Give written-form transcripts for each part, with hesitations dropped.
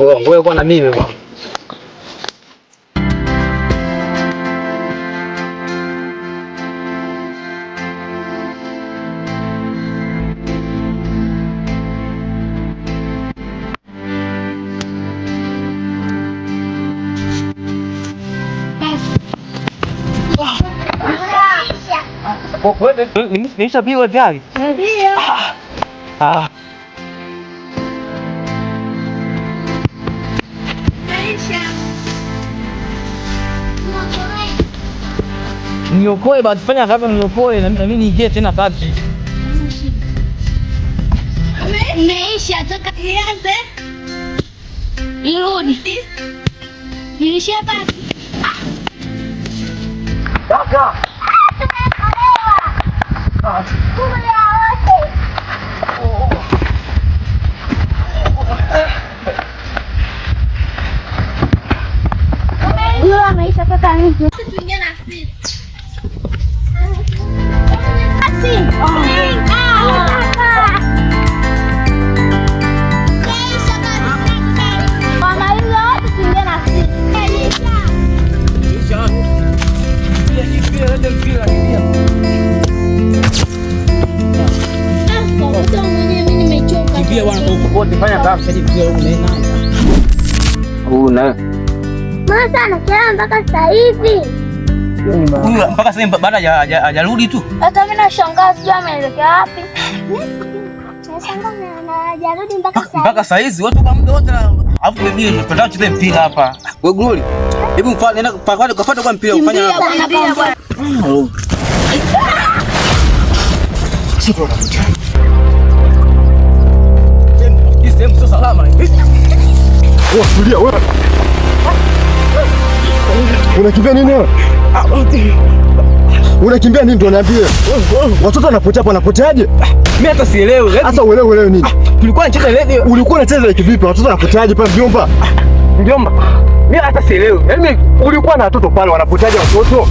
Wewe kwa na mimi bwana. Nimeshapigwa tayari. Ndio. Ah. Niokoe basi, fanya haraka niokoe na mimi niingie tena kazi. Meisha toka ianze. Irudi. Nilishia basi. Kaka. Ameisha toka nje. Tuingie na sisi. Kimbia bwana kwa popote, fanya kazi sasa hivi huko nena. Una. Mbona sana kila mpaka sasa hivi? Huyu mpaka sasa bado hajarudi tu. Hata mimi nashangaa sijui ameelekea wapi. Nashangaa na hajarudi mpaka sasa. Mpaka saa hizi watu kwa muda wote alafu bibi tunataka tucheze mpira hapa. Wewe Glory, hebu mfanye nenda kafuate kwa mpira ufanye hapa. Hii sehemu sio salama. Wewe tulia wewe. Unakimbia nini wewe? Unakimbia nini ndio niambie? Watoto wanapotea hapa wanapoteaje? Mimi hata sielewi. Sasa uelewe uelewe nini? Tulikuwa tunacheza radio. Ulikuwa unacheza kivipi? Watoto wanapoteaje pale mjomba? Mjomba. Mimi hata sielewi. Yaani ulikuwa na watoto pale wanapoteaje watoto?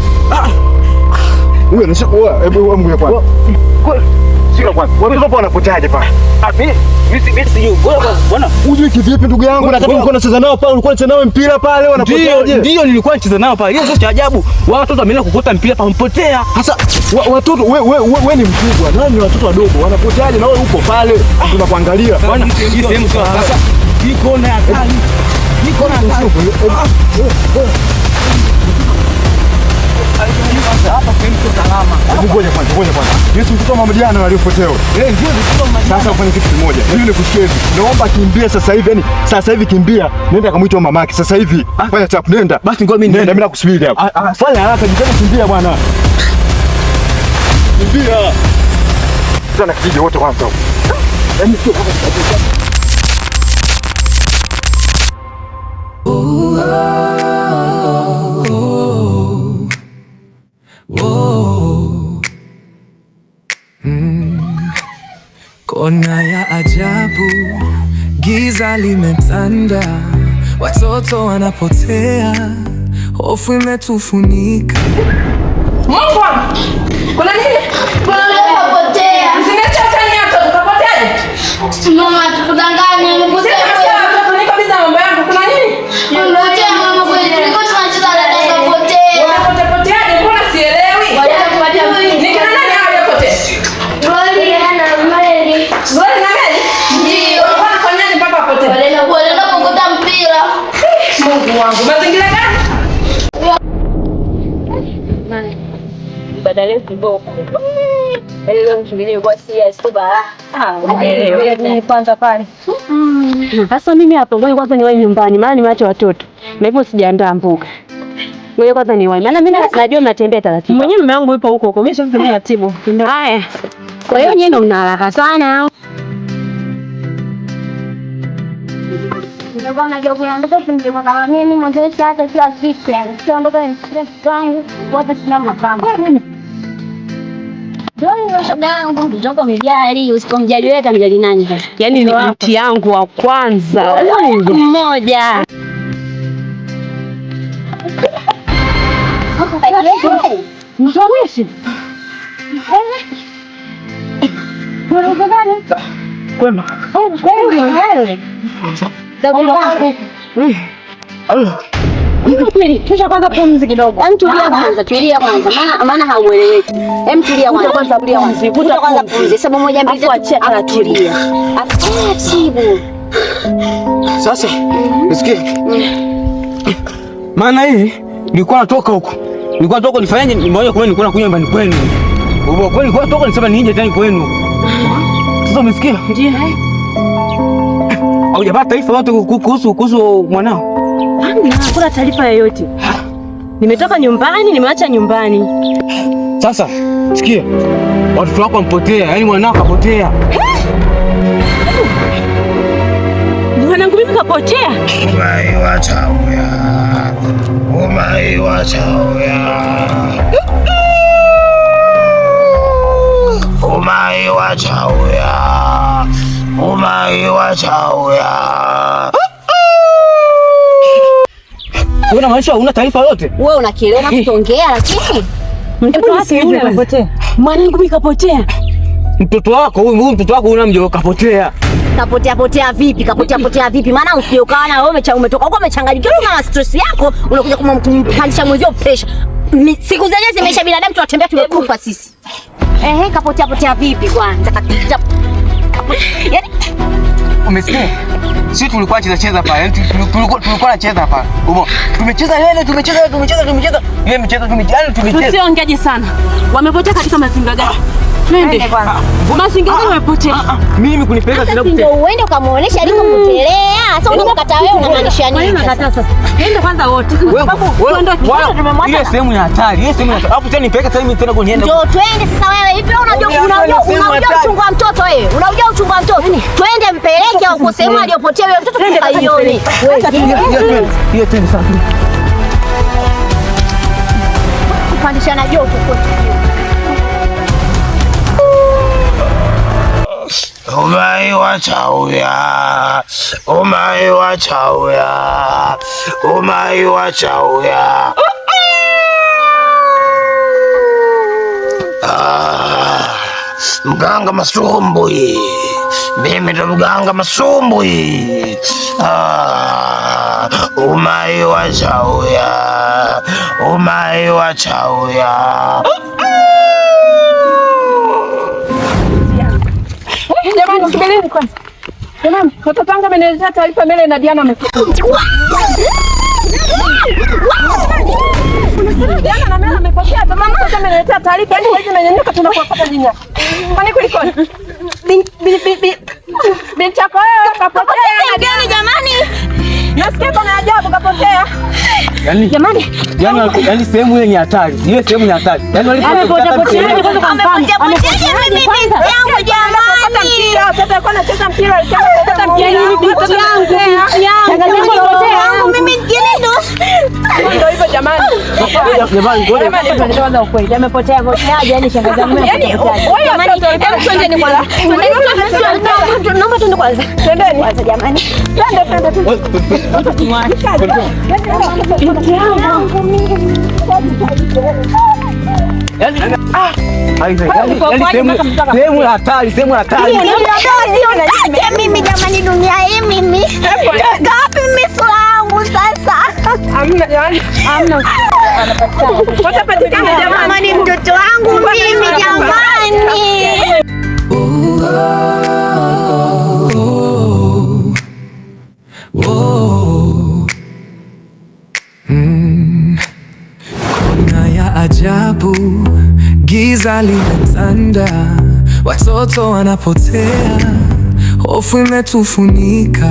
Wewe unashika wewe, hebu wewe ngoja kwanza. Sio kwanza. Watoto hapo wanapoteaje pale? Mimi sijui. Bwana, hujui kivipi ndugu yangu? Na kama ulikuwa unacheza nao pale, ulikuwa unacheza nao mpira pale, wanapoteaje? Ndio nilikuwa nacheza nao pale. Hiyo sio cha ajabu. Watoto wameenda kukota mpira pampotea. Sasa watoto wewe ni mkubwa, nani ni watoto wadogo? Wanapoteaje na wewe uko pale? Tunakuangalia. Bwana, hii sehemu sio sasa. Hii kona ya kali. Hii kona ya kali. Hapa sehemu sio salama. Hebu ngoja kwanza, ngoja kwanza. Yesu mtoto wa Mama Diana aliyopotea. Eh, ndio mtoto wa Mama Diana. Sasa ufanye kitu kimoja. Mimi nikusikie hivi. Naomba kimbia sasa hivi, yani sasa hivi kimbia. Nenda kamuite mamake sasa hivi. Fanya chap, nenda. Basi ngoja mimi nenda, mimi nakusubiri hapa. Fanya haraka, jitahidi kimbia bwana. Kimbia. Sasa na kijiji wote kwanza. Yaani sio kama Kona ya ajabu, giza limetanda, watoto wanapotea, hofu imetufunika. Mungu wangu, kuna nini? Tumepotea. Msiniache utani hapo, tukapoteaje? Mama, tukudanganye, Sema sawa, watoto niko biza mambo yangu. Kuna nini? Mmepotea mama, kweli tulikuwa tunacheza dada kapotea. Wanapoteaje? Mbona sielewi? Ni kina nani hao waliopotea? Glory na Mary. Glory na Mary? Ndio. Walikuwa wanafanyaje mpaka wapotee? Walienda kuokota mpira. Mungu wangu, mazingira gani? Badala yetu boko. Yaani leo mchungaji yuko serious tu bala. Ah, kwanza pale. Sasa mimi hapo ngoja kwanza niwahi nyumbani maana nimeacha watoto. Na hivyo sijaandaa mboga. Ngoja kwanza niwahi maana mimi najua mnatembea taratibu. Mwenyewe mume wangu yupo huko huko. Mimi sio taratibu. Haya. Kwa hiyo nyinyi ndo mna haraka sana. Nilikuwa najua kuondoka kimjema kama mimi mwanzo hata kila siku yani. Siondoka ni wangu wote tuna mapambo. Ndio shoga yangu Mtoto mjali, usipomjali wewe atamjali nani sasa? Yaani ni mti yangu wa kwanza. Mmoja. Mtowishi. Kwema. Kwema. Tusha kwanza pumzi kidogo. Yaani tulia kwanza, tulia kwanza. Maana haueleweki. Hem, tulia kwanza, tulia kwanza. Vuta kwanza pumzi. Hesabu moja mbili Afu tatu. achia Afu taratibu. tulia. Afu taratibu. Sasa nisikie. Maana hii nilikuwa natoka huko. Nilikuwa natoka nifanyaje? Nimeona kwenu nilikuwa nakunywa nyumbani kwenu. Ubo kweli nilikuwa natoka nisema nije tena kwenu. Sasa umesikia? Ndio. Haujapata taarifa yote kuhusu mwanao? Hamna, hakuna taarifa yoyote. Nimetoka nyumbani, nimeacha nyumbani. Sasa sikia. Watoto wako wampotea, yaani mwanao kapotea. Mwanangu mimi kapotea. Wewe unamaanisha huna taarifa yoyote? Wewe unakielewa unachoongea lakini? Mtoto wake yule kapotea. Mwanangu mimi kapotea. Mtoto wako huyu mtoto wako unamjua kapotea. Kapotea potea vipi? Kapotea potea vipi? Maana usije ukawa na wewe umetoka huko umechanganyikiwa na stress yako unakuja kumpandisha mwenzio pressure. Siku zenyewe zimeisha, binadamu tunatembea tumekufa sisi. Ehe, kapotea potea vipi kwanza? Kapotea. Yaani Umesikia? Sisi tulikuwa cheza cheza pale, yaani tulikuwa nacheza pale. Umo. Tumecheza yele, tumecheza tumecheza tumecheza. Ile michezo tumecheza, yaani tumecheza. Tusiongeaje sana. Wamepotea katika mazingira gani? Twende. Mazingira gani wamepotea? Mimi kunipeleka sasa tena si ndio uende ukamuonesha alikopotelea. Sasa unakataa wewe unamaanisha Kwa nini nini? Sasa? unakataa sasa? Twende kwanza wote. Wewe Tuondoke. wewe Tumemwacha ile sehemu ya hatari, ile sehemu ya hatari. Alafu tena nipeleke sasa mimi tena kunienda. Ndio twende sasa wewe. Hivi wewe unajua Wewe unajua sehemu unajua hatari. uchungu wa mtoto wewe. Unajua uchungu wa mtoto. Twende mpeleke huko sehemu aliyopotea yule mtoto tukaione. Hiyo twende. Hiyo twende sasa. Kupandishana joto kwetu. Umaiwa chauya, umaiwa chauya, umaiwa chauya. Ah, mganga Masumbwi, mimi ndo mganga Masumbwi. Ah, umaiwa chauya, umaiwa chauya. Jamani, subirini kwanza. Jamani, watoto wangu wameniletea taarifa Mele na Diana wamepotea. Diana na Mele wamepotea. Mama mtoto ameniletea taarifa. Yaani hivi nanyanyuka tunakuwapata nyinyi. Kwani kulikoni? Binti yako wewe kapotea. Mgeni jamani. Nasikia kuna ajabu kapotea. Yaani Jamani. yaani sehemu ile ni hatari. Ile sehemu ni hatari. Yaani Amepotea poteaje kwanza kwa mfano? Amepotea poteaje mimi binti yangu jamani. Mpira, watoto walikuwa wanacheza mpira, walikuwa wanacheza mpira. Yaani binti yangu, binti yangu. Mtoto wangu mimi jini ndo. Ndio hivyo jamani. Jamani, ngoja. Jamani, Kwanza ukweli. Amepotea poteaje? Yaani shangazi yangu Yaani amepoteaje? wewe watoto walikuwa Hebu twendeni kwanza. Naomba twende kwanza. Twendeni. Kwanza jamani. Twende twende twende. Yaani yaani sehemu ya hatari, sehemu ya hatari. Sionake mimi jamani, dunia hii mimi. Gapi mimi sura yangu sasa? Hamna jamani. Hamna. Watapatikana jamani. Jamani, mtoto wangu mimi jamani. Oh, oh, mm. Kona ya ajabu, giza limetanda, watoto wanapotea, hofu imetufunika.